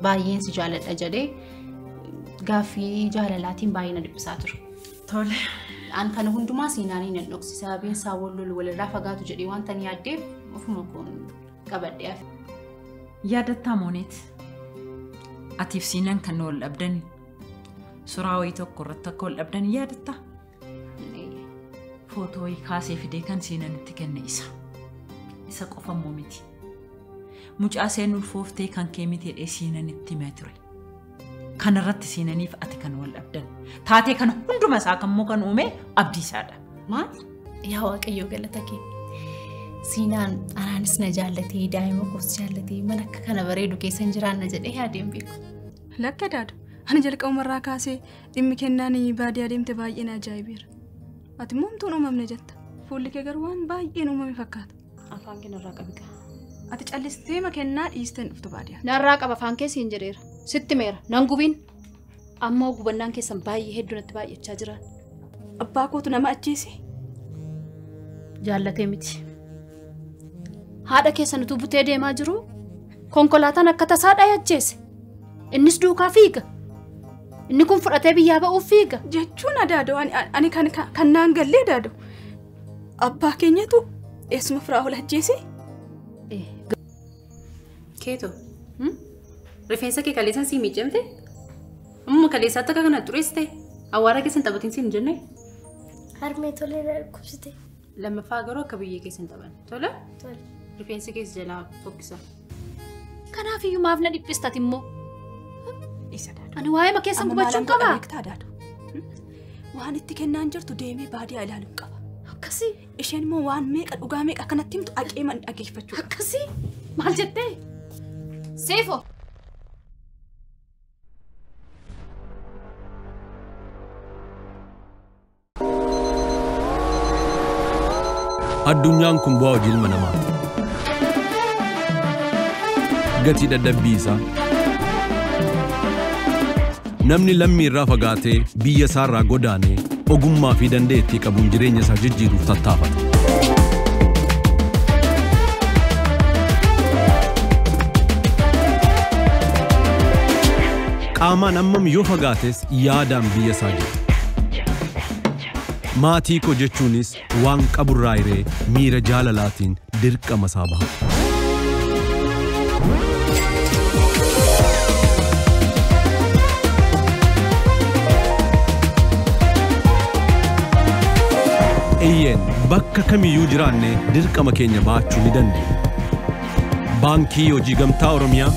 Baay'een si jaaladha jedhee gaaffii jaalalaatiin baay'ee na dhiphisaa ture. Tole. An kana hundumaa Siinaanii nan dhoksi. Sababiin isaa wal lolu walirraa fagaatu jedhee wanta ni yaaddeef ofuma koon qabadhee hafe. Yaadattaa Mooneet. Atiif Siinaan kan wal dhabdani. Suuraa wayii tokko irratti akka wal dhabdan yaadattaa? Footoo wayii kaasee fidee kan Siinaan itti kenne isa. Isa qofa immoo miti. Mucaa seen ulfooftee kan kee miti jedhee Siinaan itti himee ture. Kanarratti Siinaniif ati kan wal dhabdan. Taatee kana hunduma isaa kan immoo kan uume Abdiisaadha. Maal? Yaa Waaqayyoo galata kee. Siinaan anaanis na jaallatee daa'ima koos jaallatee mana akka kana bareedu keessa hin jiraanna jedhee yaadeen beeku. Lakka daadu. Ani jalqabumarraa kaasee dhimmi kennaan baadiyyaa deemte baay'ee na ajaa'ibeera. Ati immoo homtuun uumamne jetta. Fuulli kee garuu waan baay'een uumame fakkaata. Afaan kee narraa qabi gaa. Ati callistee ma kennaa dhiistee hin dhuftu baadiyyaa. Narraa qaba afaan kee siin jedheera. Sitti meera nan gubiin. Ammoo gubannaan keessan baay'ee hedduu natti baay'achaa jira. Abbaa kootu nama ajjeese. Jaallatee miti. Haadha keessan utuu butee deemaa jiru konkolaataan akka tasaa dha'ee ajjeese. Innis duukaa fiiga. Inni kun fudhatee biyyaa ba'uuf fiiga. Jechuun adaadoo ani kan naan gallee adaadoo. Abbaa keenyatu eessuma firaa ol ajjeese. Keeto. Rifeensa kee kaleessan sii miicamte? Amma kaleessaatti akka kana xureessite? Awwaara keessan taphatiin siin hin jenne? Harmee tolee na dhukkubsite. Lammaffaa garuu akka biyyee keessan taphan. Tole? Tole. Rifeensi keessa jalaa fokkisa. Kanaafiyyuu maaf na dhiphistat immoo? Isa daaduu. Ani waa'ee ma keessan gubachuun qabaa? Waan itti kennaan jirtu deemee baadiyyaa ilaaluun qaba. Akkasii. Isheen immoo waan meeqa dhugaa meeqa akkanatti himtu aqeeman dhageeffachuu. Akkasii. Maal jettee? Seefo. Addunyaan kun bu'aa hojii ilma namaati. Gatii dadhabbii isaa. Namni lammii irraa fagaatee biyya isaa irraa godaanee ogummaa fi dandeettii qabuun jireenya isaa jijjiiruuf tattaafata. Qaamaan hammam yoo fagaates yaadaan biyya isaa jira. Maatii koo jechuunis waan qaburraa hiree miira jaalalaatiin dirqama isaa baha. Eeyyeen bakka kamiyyuu jiraanne dirqama keenya baachuu ni dandeenya. Baankii Hojii Gamtaa Oromiyaa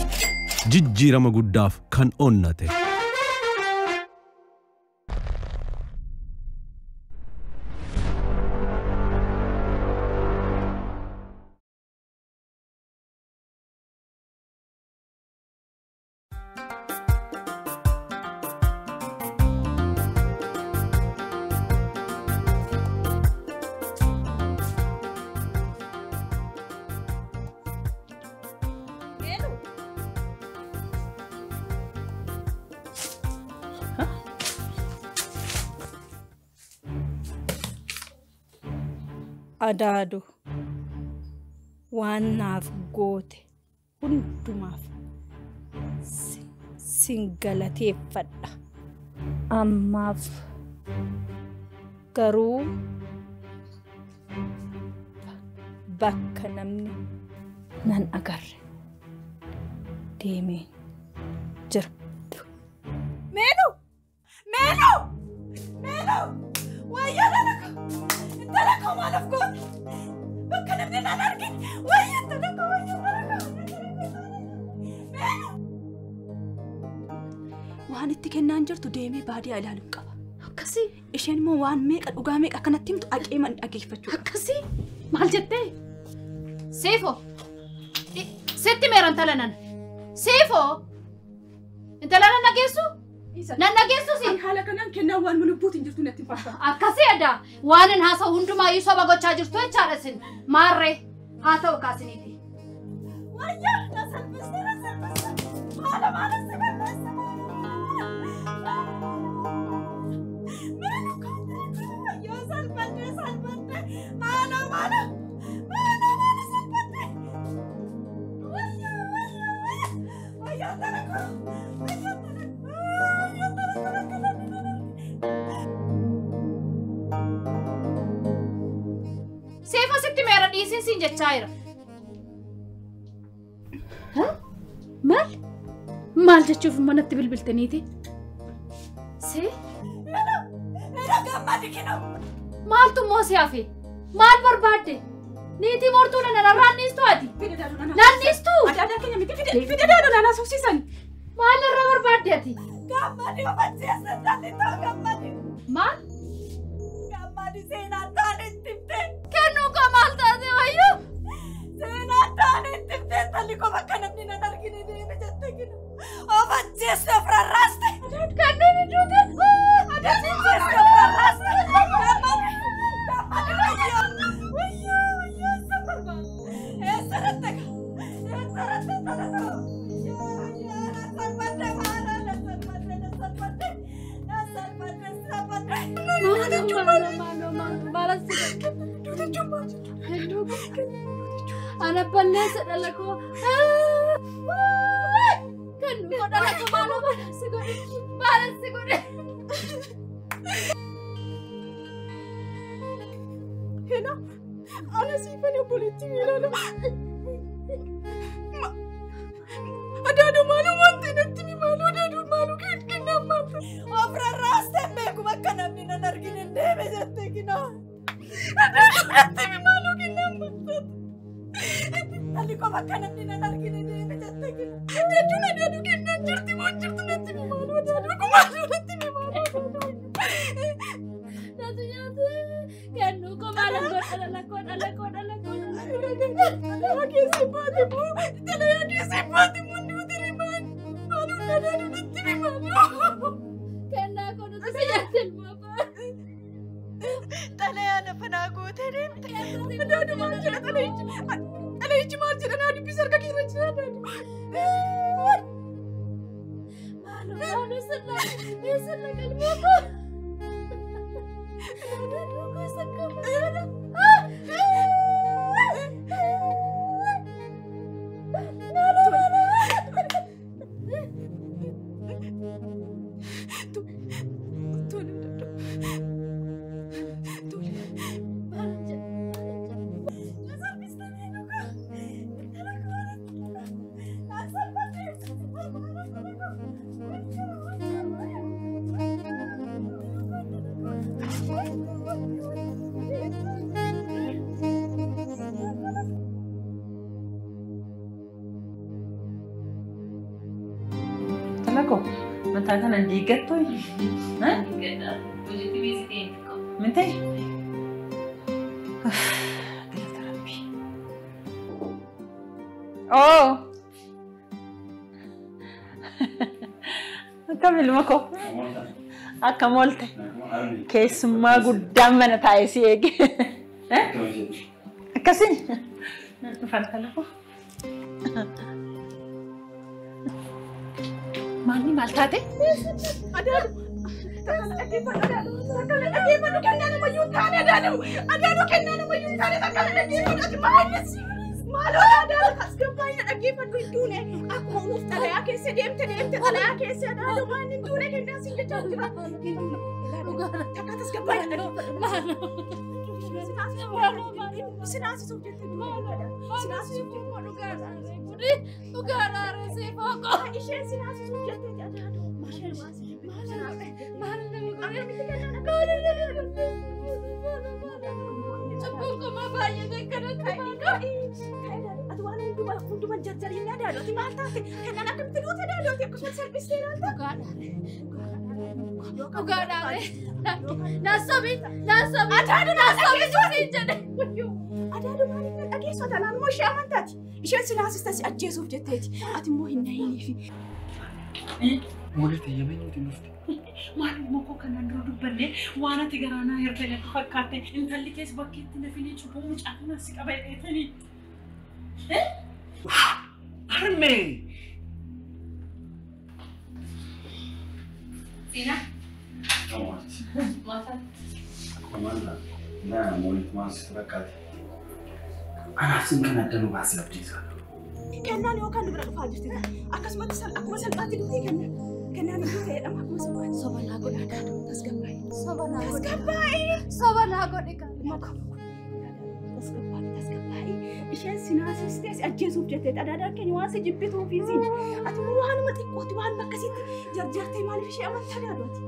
jijjiirama guddaaf kan onnate. Adaado waan naaf goote hundumaaf sin galateeffadha. Ammaaf garuu bakka namni nan agarre deemeen jira. Meenu! Meenu! Meenu! Wayyaa dhala koo! Intala koo maal of goote? Bakka namni nan argine! Wayyaa intala koo! Wayyaa intala koo! Meenu! Waan itti kennaan jirtu deemee baadiyyaa ilaaluun qaba. Akkasii. Isheen immoo waan meeqa dhugaa meeqa akkanatti himtu aqeeman dhageeffachuu qaba. Akkasii. Maal jettee? Seefo. Sitti meera intala nan. Seefo. Intala nan dhageessu? Nan dhageessu si? Ani haala kanaan kennaan waan lubbuutiin jirtu natti hin fakkaatu. Akkasii edaa waan hin haasa'u hundumaayyuu soba gochaa jirtu jechaadha isin. Maarree haa ta'u kaasiniiti. Wayyaa na salphiste na salphiste. Maala maala si balleesse. Meenu wayyaa salphadhe salphadhe. Maala maala maala maala salphadhe. Wayyaa wayyaa wayyaa wayyaa intala koo. Seefa sitti meera dhiisin siin jechaa jira. Maal? Maal jechuuf manatti bilbiltaniiti? See? Maaltu immoo si hafe? Maal barbaadde? Niitii mortuu nana narraan dhiistu ati? Naan dhiistu? Adaadaa keenya miti fide daaduu naanaa suufsiisan. Maal irra barbaadde ati? Gammadi ofacheessa dhalli ta'u gammadi. Maal? Gammadi seenaa taane itti himte. Kennuu koo maal taate wayyuu? Seenaa taane itti himte dhalli koo bakka namni nan argine deeme jette gina. Ofacheessa of rarraaste. Kennuun hin duute. Ofacheessa of rarraaste. Gammadi gammadi wayyoo wayyoo wayyoo isa barbaada. Eessa rattaka? Eessa rattaka? Ana balleessa dhala koo. Kennu koo dhala koo maaloo maalas godhe maalas godhe. Hena ana siifan obboleetti miilaala. Adaaduu maaloo wanti natti ni maaloo adaaduu maaloo kennaa maaloo. Of rarraastee beeku bakka namni nan argine hin deeme jettee kinaa. Adaaduu natti ni maaloo kennaa maaloo. Dhalli koo bakka namni nan argine deeme jettee kinaa. Jechuun adaaduu kennaa jirti moo jirtu natti ni maaloo adaaduu maaloo natti ni maaloo. Natu nyaate kennuu koo maalan godha dhala koo dhala koo dhala koo. Dhala keessa baate moo dhala keessa baate moo nuti rimaan maaloo adaaduu natti ni maaloo. Kennaa koo nuti si nyaate ilmoo koo. Xalayaa lafa naa gootee deemte. Adaaduu maal jedha xalayichi? Xalayichi maal jedha naa dubbisa harka keessa jira adaaduu. Maaloo maaloo sirna sirna qalmoo koo. Adaaduu koo sakka Mataa kana diigattu? Mintee? Galata Rabbi. Oo! Akkam ilma koo? Akkam oolte? Keessummaa guddaan mana taa'ee si eege. Akkasiin? Dhufan kana koo. Maanni maal taate? Adaaduu! Takkala dhaggeeffadhu adaaduu! Takkala dhaggeeffadhu kennaa namayyuu hin taane adaaduu! Adaaduu kennaa namayyuu hin taane takkala dhaggeeffadhu ati maayis! Maaloo adaaduu tasgabbaa'ina dhaggeeffadhu hin duune akkuma unuuf xalayaa keessa deemte deemte xalayaa keessa adaaduu maanni hin duune kennaa siin jechaa jira. Takka tasgabbaa'ina dhaggeeffadhu. Sinaasisuuf jettee sinaasisuuf jettee dhugaadhaa seefoo koo. Isheen sinaasisuuf jettee adaaduu. Maal nama godhe? Cubbuun koo maa baay'ate akkanatti maaloo? Ati waan hundumaa jarjariin adaaduu ati maal taate? Kennaan akkamitti duute adaaduu ati akkasumas salphistee ilaalta? Dhugaadhaa. Naasobi naasobi. Adaaduu naasobi siin jedhe. Adaaduu maaliif na dhageessu ati anaan immoo ishee amantaati. Isheen sinaasista si ajjeesuuf jetteeti. Ati immoo hin nahiniifi. Moolete yameenyuutiin dhufte. Maal ilma koo kanaan dura dubbanne waan ati garaanaa hirte natti fakkaate intalli kees bakkeetti nafinii cubbuu mucaa kana si qaba jedheetanii. Harmee! Siinaa? Maal taate? Moolit maal sitti fakkaate? Anaaf sin kan adda nu baasee abdiisaa. Kennaan yookaan nu bira dhufaa jirti. Akkasumatti akkuma salphaatti duutee kennaan. Kennaan duutee jedhama akkuma salphaatti. Soba naa godhe. Tasgabbaa'e. Soba naa godhe. Tasgabbaa'e. Soba naa godhe. Isheen sinaasistee si ajjeesuuf jettee adaadaan keenya waan si jibbituuf siin. Ati immoo waanuma xiqqooti waan akkasitti jarjartee maaliif ishee amantaa daadwaati?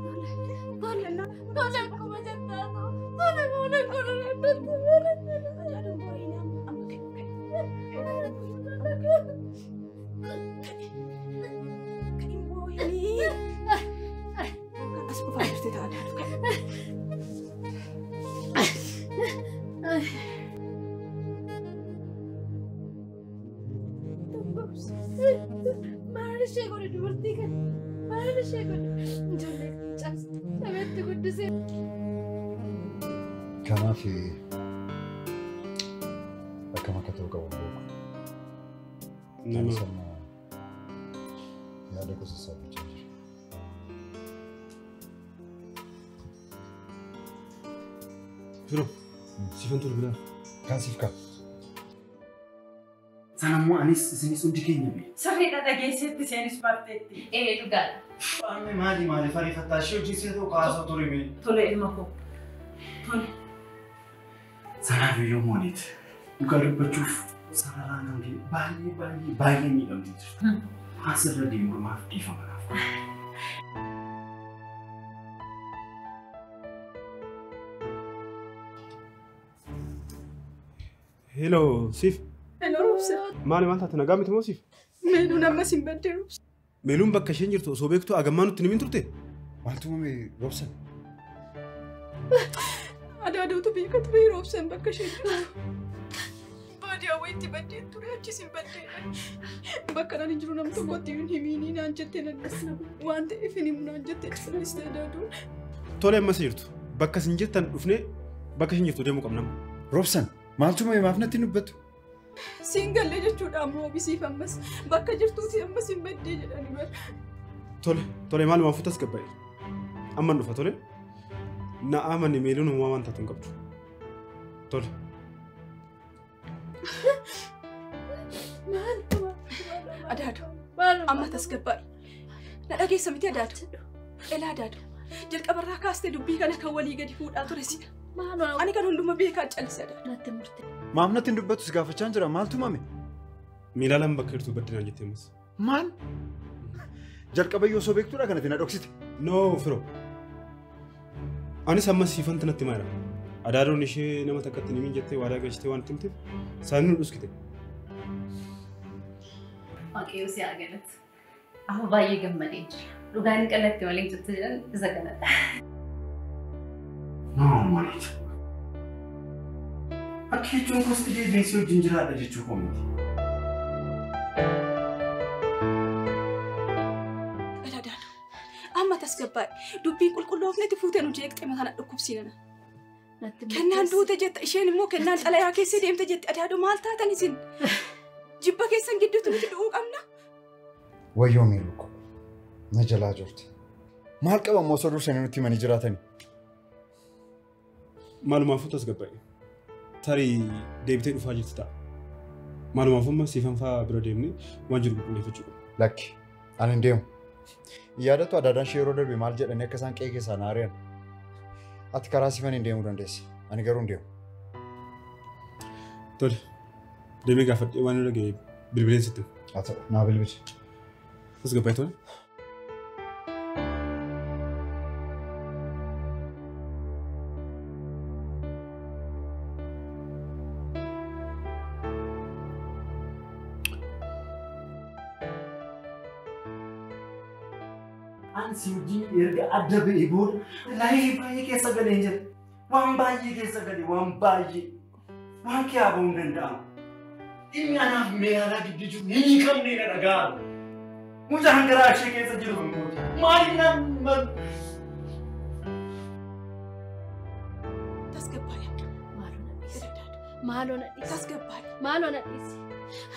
Tole tole akkuma jettaa tole mana godhu Adaadoon boo'inaa amma ka'e ka'e. Kan hin boo'inii. Kan as dhufaa jirti ta'a adaadoo ka'e. Maal ishee godhe dubartii kana? Maal ishee godhe? Ijoollee cabse sabeetti guddisee. Kanaaf akkam akka ta'u qabu beeku. Anis amma yaada gosa sassaabachaa jira. Firoo, siifan bilbilaa. Kan siif ka'a. Sanammoo anis isinis hundi keenya beekna. Sirriidha dhageesseetti isheenis barteetti. Ee dhugaadha. Amma maali maaliif ariifattaa ishee hojii ishee tokko haasoo ture mee? Tole ilma koo. Tole. Sanaaf iyyuu mooniit dhugaa dubbachuuf sararaan kan kee baay'ee baay'ee baay'ee miidhamtee jirti. Asirra deemu maaf dhiifama naaf. Hello, Siif. Hello Roobsa. Maali maal taate nagaa miti moo Siif? Meeluun ammas hin badde Roobsa. Meeluun bakka isheen jirtu osoo beektu agammaa nutti hin turte? Maaltu uumame Roobsan? Adaadootu beeka ture Roobsan bakka isheen jirtu. Baadiyyaa wayiitti baddeen ture achis hin baddeen. Bakka naan hin jiru nam tokkotti hin himiinii naan jettee nan waan ta'eef hin himu naan jettee callisee adaadoon. Tole ammas jirtu bakka isin jirtan dhufnee bakka isheen jirtu deemuu qabna. Roobsan maaltu uumame maaf natti hin dubbattu? Siin gallee jechuudha ammoo bisiif ammas bakka jirtuuti ammas hin baddee jedhanii bara. Tole tole maalumaaf fuutas gabba'e. Amman dhufa tole. Na amani meeluun uumaa waan taatu hin qabdu. Tole. Adaado amma tasgabbaa'e. Na dhageessa miti adaado. Elaa adaado. Jalqabarraa kaastee dubbii kana kan walii gadi fuudhaa ture sina. Ani kan hunduma beekaa callise adaado. Natti murte. Maaf natti hin dubbattu si gaafachaa jira maaltu uumame? Miilaalaan bakka jirtu baddinaan jettee ammas. Maal? Jalqabayyoo osoo beektuudha kanatti na dhoksite. No firoo. Anis ammas siifanta natti maara. Adaadoon ishee nama takkatti hin himin jettee waadaa galchitee waan itti himteef saani nu dhuskite. Waaqayyo si haa galatu. Amma baay'ee gammadee jira. Dhugaan qalatti malee jirtu jedhan isa kanadha. No mooniit. Akka jechuun gosti deebiinsii wajjin jiraadha jechuu koo miti. Adaado amma tasgabbaa'e dubbiin qulqulloofnetti fuutee nu jeeqxee mataan dhukkubsiinana. Kennaan duute jetta isheen immoo kennaan xalayaa keessa deemte jetti adaado maal taatan isin? Jibba keessan gidduutti nuti du'uu qabna. Wayyoo miiluu koo na jalaa jirti. Maal qaba ammoo osoo dursanii nutti himanii jiraatanii? Maalumaafuu tasgabbaa'e. Tarii deebitee dhufaa jirti ta'a. Maalumaafuu amma siifan fa'aa bira deemnee waan jiru qulqulleeffachuu qabna. Lakki ani hin deemu. Yaadattu adaadaan ishee yeroo darbe maal jedhanii akka isaan qe'ee keessaa na ari'an. Ati karaa siifan hin deemuu dandeessa. Ani garuu hin deemu. Tole deemee gaafadhee waan irra ga'e bilbileen sitti. Haa ta'u naa bilbili. Tasgabbaa'e tole. Ansi wajjin erga adda ba'ee booda laayifii baay'ee keessa galee jira. Waan baay'ee keessa galee waan baay'ee waan kee haaba'uu hin danda'amu. Dhimmi anaaf meelaalaa gidduu jiru hin hiikamne na dhaga'amu. Mucaan garaa ishee keessa jiru kun gooti. Maaliif nama Tasgabbaa'e. Maaloo na dhiisi. Tasgabbaa'e. Maaloo na dhiisi.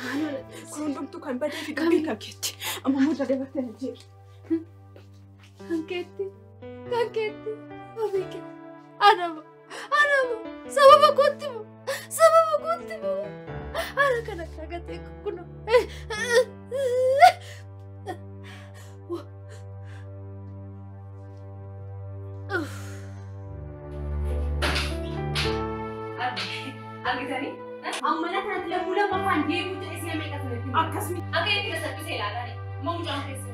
Maaloo na dhiisi. Kun hundumtuu kan badee fi dubbiin kan keetti. Amma immoo dabartee na jeeqe. Kan keetti. Kan keetti. Ofii kee. Anama. Anama. Sababa kootti moo? Sababa kootti moo? Ana kana kagatee kunoo. Argitanii Amma kanatti lammuu lammaffaan deemuu jedhee si'a meeqa sanatti? Akkasumi. Akka itti na salphisee ilaalaa Amma mucaan keessa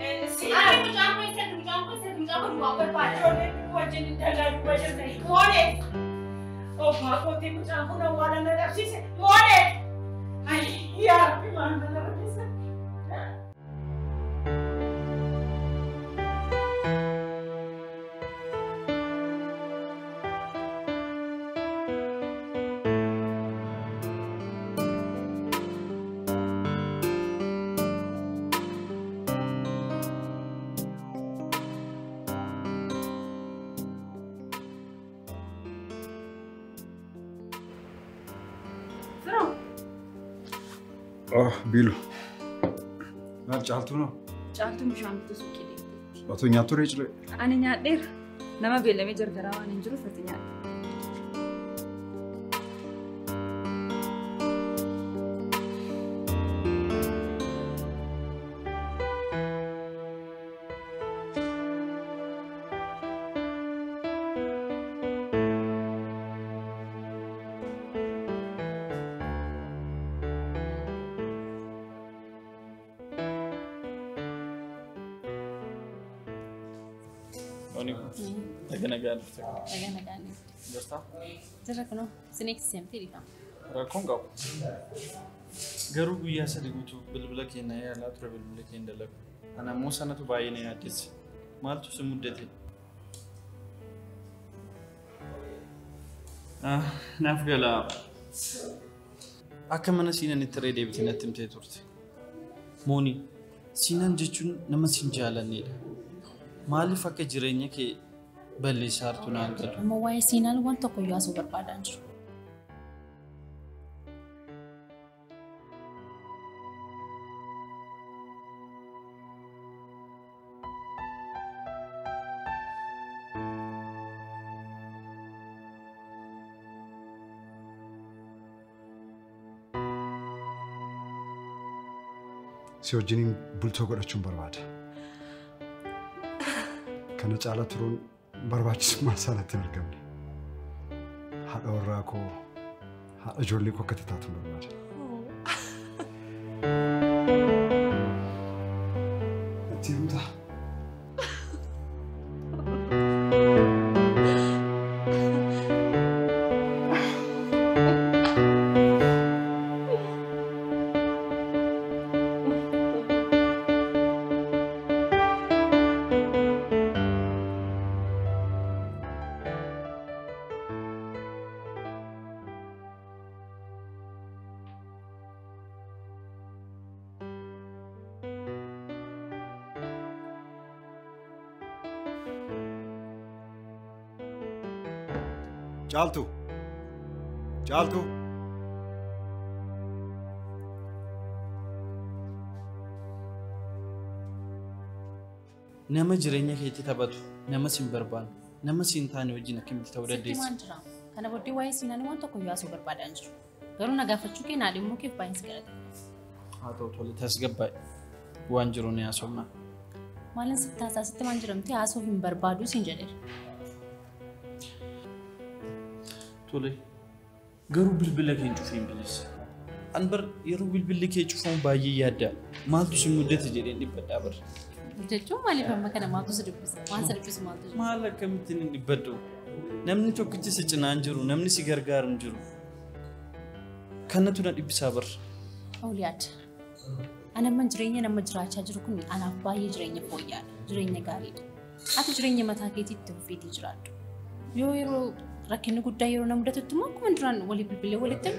jirti. Ani mucaan keessa mucaan keessa mucaan kun duwwaa barbaada. Ijoolleen wajjin dallaa duwwaa jirtanii. Moonee! Obbaa kootii mucaan kun awwaala na dhabsiise. Moonee! Yaa Rabbi maal na rakkisa? Oh, Bilu. Maal caaltuu noo? Caaltuun bishaan bitu suuqii deemteetti. Otoo nyaattu ree ciree? Ani nyaadheera. Nama beellamee jargaraa waan hin jiruuf ati nyaadhe. Jira kunoo sineeksiseemtee dhiifama. Rakkoon qabu. Garuu guyyaa sadii guutuu bilbila keenya yaalaa ture bilbila keenya dalagu. Ana immoo sanatu baay'ee na yaaddesse. Maaltu si muddate? Naaf gala. Akka mana siinanitti irra deebitee natti himtee turte. Mooni, siinan jechuun nama siin jaalannedha. Maaliif akka jireenya kee balleessaa hartu naan galu? Amma waa'ee siinaan waan tokko iyyuu haasoo barbaadaa hin jiru. Si wajjiniin bultoo godhachuun barbaada. Kana caala turuun barbaachisummaa isaa natti hin argamne. Haadha warraa koo, haadha ijoollee koo akka taatu barbaada. Natti himtaa? Caaltuu! Caaltuu! Nama jireenya keetti taphatu, nama siin barbaanne, nama siin taane wajjin akkamitti ta'uu dandeessa? Sitti waan jira. Kana booddee waa'ee siinaan waan tokko iyyuu haasoo barbaadaa hin jiru. Garuu na gaafachuu kee naa dhimmuu keef baay'een si galateeffadha. Haa ta'u tole tasgabbaa'e. Waan jiru ni haasofna. Maalin sitti haasaa sitti waan jiramte haasoo hin barbaadu siin jedheera. Tole garuu bilbila kee hin cufiin bilisa. An bar yeroo bilbilli kee cufamu baay'ee yaadda. Maaltu si muddate jedheen dhibbadhaa bar. Jechuun maaliif amma kana maaltu si dubbisa? Waan si dubbisu maaltu jira? Maal akkamittiin hin dhibbadhu? Namni tokkichi si cinaa hin jiru, namni si gargaaru hin jiru. Kanatu na dhibbisaa bar. Ooliyaad. Ani amma jireenya nama jiraachaa jiru kun anaaf baay'ee jireenya fooyya'aadha. Jireenya gaariidha. Ati jireenya mataa keetiitti ofiitii jiraadhu. Yoo yeroo rakkinni guddaa yeroo na mudatutti immoo akkuma duraan walii bilbilee walitti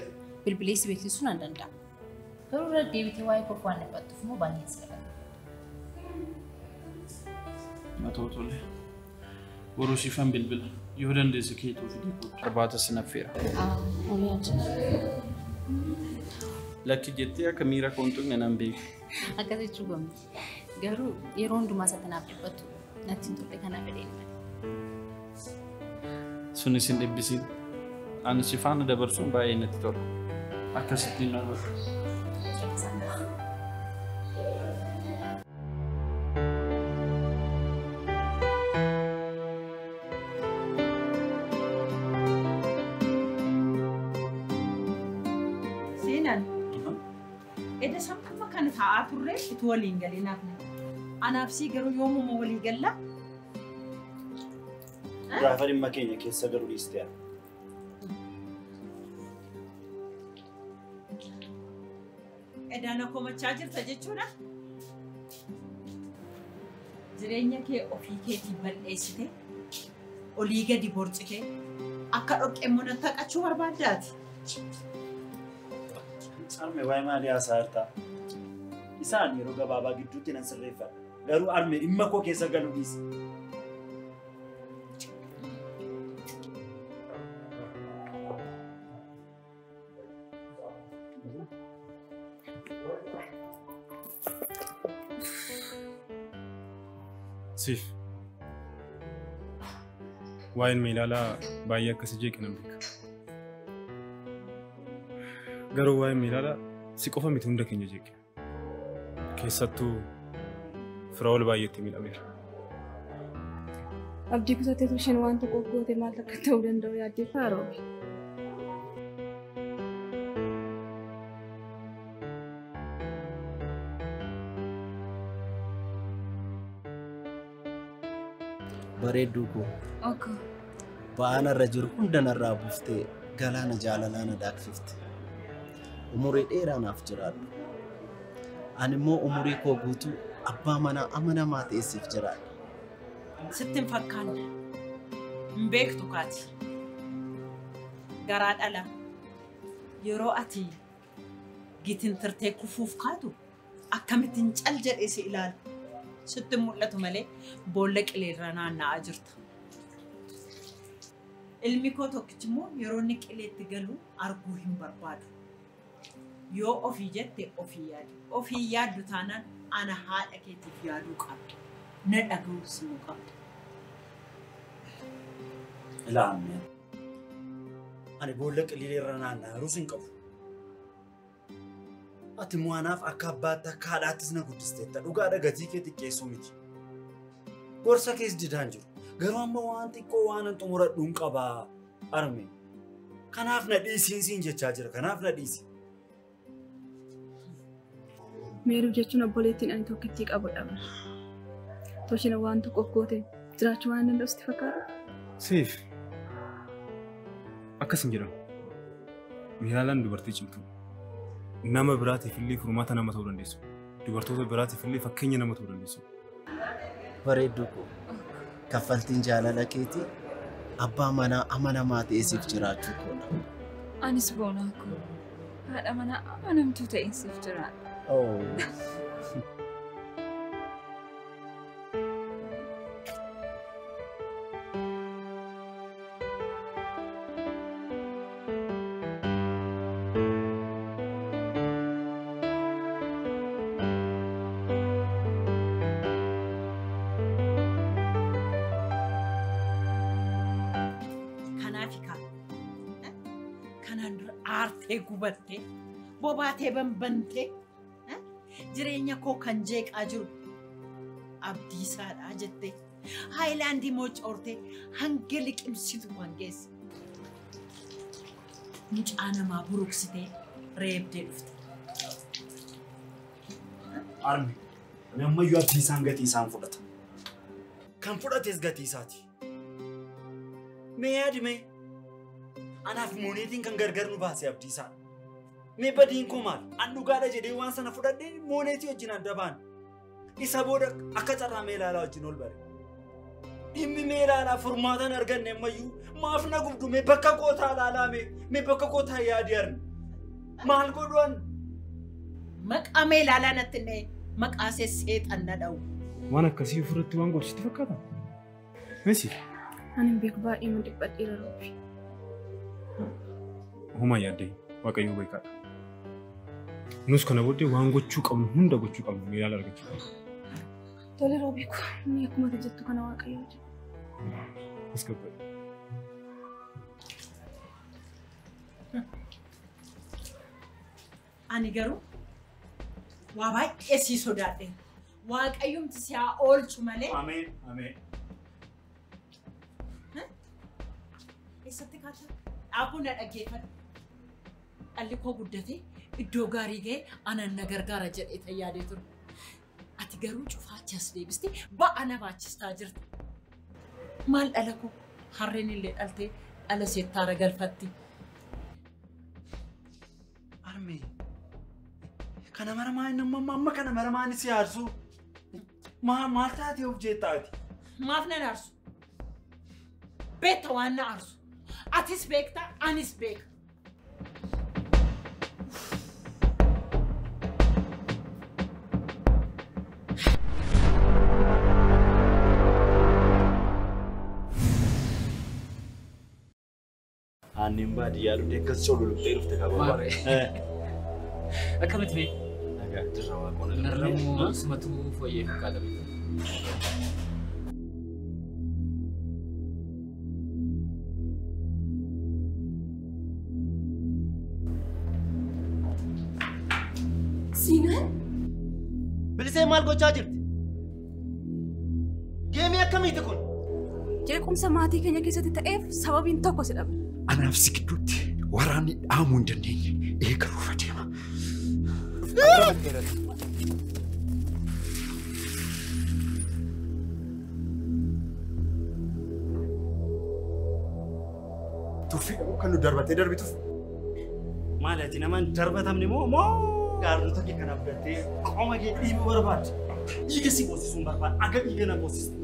bilbilee si beeksisuu nan danda'a. Garuu irra deebitee waa'ee koof waan dhiphattuuf immoo baay'een si galadha. Haa ta'u tole. Boruu siifan bilbila. Yoo dandeesse keetuu fidee kootu. Irbaata si naffeera. Ooliyaad. Lakki jettee akka miira koo hin tuqne nan beeku. Akkas jechuu goomti. Garuu yeroo hundumaa isa kanaaf dhiphattu natti hin tolle kanaaf fedheen malee. Sunis hin dhibbisiin. Ani si faana dabarsuun baay'ee natti tola. Akkasittiin na godhu. Siinan. Eda sammuma kana taa'aa turre itti waliin galinaaf. Anaaf sii garuu yoomuma walii galla? Gaafa dhimma keenya keessa galuu dhiiste. Edaana komachaa jirta jechuudha. Jireenya kee ofii keetii balleessite olii gadi borcite akka dhoqqee mana taqachuu barbaaddaati. Arme waa'ee maalii haasaa jirta? Isaan yeroo gabaabaa gidduutti nan sirreeffadha. Garuu arme dhimma koo keessa galuu dhiisi. Siif waa'een meelaalaa baay'ee akkasii jeeqe nan beeka. Garuu waa'een meelaalaa si qofa miti hunda keenya jeeqe. Keessattuu Firaa'ol baay'eetti miidhameera. Abdii kutatteetu isheen waan tokko goote maal akka ta'uu danda'u yaaddee faaroobi. Bareedduu koo. Okko. Ba'aan irra jiru hunda narraa buuftee galaana jaalalaa na daaksifte. Umurii dheeraa naaf jiraadhu. Ani immoo umurii koo guutuu abbaa manaa amanamaa ta'e siif jiraadha. Sitti hin fakkaanne. Hin beektu kaati. Garaa dhala. Yeroo ati gitintirtee kufuuf kaatu akkamittiin cal jedhee si ilaalu. Sitti mul'atu malee boolla qileerra naanna'aa jirta. Ilmi koo tokkichi immoo yeroo inni qileetti galu arguu hin barbaadu. Yoo ofii jette ofii yaadu. Ofii yaaddu taanaan ana haadha keetiif yaaduu qabda. Na dhaga'uus immoo qabda. Ilaamme. Ani boolla qileerra naanna'aa jiruus hin qabu. Ati immoo anaaf akka abbaatti akka haadhaattis na guddisteetta. Dhugaadha gatii kee xiqqeessuu miti. Gorsa kees didaan jiru. Garuu amma waan xiqqoo waan an xumuradhu hin qabaa arme. Kanaaf na dhiisiin siin jechaa jira. Kanaaf na dhiisi. Meeruu jechuun obboleettiin ani tokkittii qabudha. Toshina waan tokkoof goote jiraachuu waan danda'u sitti fakkaata? Siif akkas hin jedhamu. Meelaalaan dubartii cimtuu. Nama biraatiif illee furmaata nama ta'uu dandeessu. Dubartoota biraatiif illee fakkeenya nama ta'uu dandeessu. Bareedduu koo kaffaltiin jaalala keetii abbaa manaa amanamaa ta'e siif jiraachuu koodha. Anis boonaa koo haadha manaa amanamtuu ta'een siif jiraadha. Oh. Kanaan dura aartee gubattee bobaatee banbantee jireenya koo kan jeeqaa jiru abdiisaadha jettee haayilaandii mocoortee hanga liqimsitu kan geesse. Mucaa namaa buruqsitee reebdee dhufte. Arme, ani ammayyuu abdiisaan gatii isaan fudhata. Kan fudhates gatii isaati. Mee yaadi mee? Anaaf mooneetiin kan gargar nu baase abdiisaa. Mee badiin koo maal? An dhugaadha jedhee waan sana fudhadhee mooneetii wajjin adda baane. Isa booda akka carraa meelaalaa wajjin ol bare. Dhimmi meelaalaa furmaatan arganne ammayyuu maaf na gubdu mee bakka kootaa ilaalaa mee bakka kootaa yaadi arme. Maal godhu an? Maqaa meelaalaa natti hin maqaa see seexan na dha'u. Waan akkasii ofirratti waan gorsitti fakkaata? Meesi? Ani hin beeku baay'ee mun dhiphadheera Roobi. Homaa yaaddee Waaqayyoo beekaadha. Nus kana booddee waan gochuu qabnu hunda gochuu qabnu meelaala argachuu qabna. Tole Roobi koo inni akkuma ati jettu kana Waaqayyoo jedha. As gabbadhu. Ani garuu waa baay'ee sii sodaadhe. Waaqayyumti si haa oolchu malee. Ameen ameen. Eessatti kaata? Dhaabuu na dhaggeeffadhu. Dhalli koo guddatee iddoo gaarii ga'e anan na gargaara jedhee tayyaadee ture. Ati garuu cufaachi as deebistee ba'a na baachistaa jirta. Maal dhala koo harreen illee dhaltee dhala seettaara galfatti. Armee kana maramaa inni amma kana maramaa inni si aarsu maal taatee of jeettaati? Maaf nan aarsu? Beekta waan na aarsu. Atis beekta anis beeka. Aannan baadiyyaa dhuftee akkas cululuqxee dhufte qaba. Akkamitti bee? Nagaa dirra waaqoon. Narrammoo sumatu fooyyee fakkaata beekta. Siinaan? Bilisee maal gochaa jirti? Geemii akkamiiti kun? Jeequmsa maatii keenya keessatti ta'eef sababiin tokko si dhabe. Anaaf si gidduutti waraanni dhaamuu hin dandeenye eegaluuf adeema. Tuffii dhabuu kan nu darbatee darbituuf. Maal ati nama hin darbatamne moo moo gaarrota kee kana fudhattee qoma kee dhiibuu barbaadde? Dhiiga si boosisuun barbaada. Aga dhiiga na boosiste.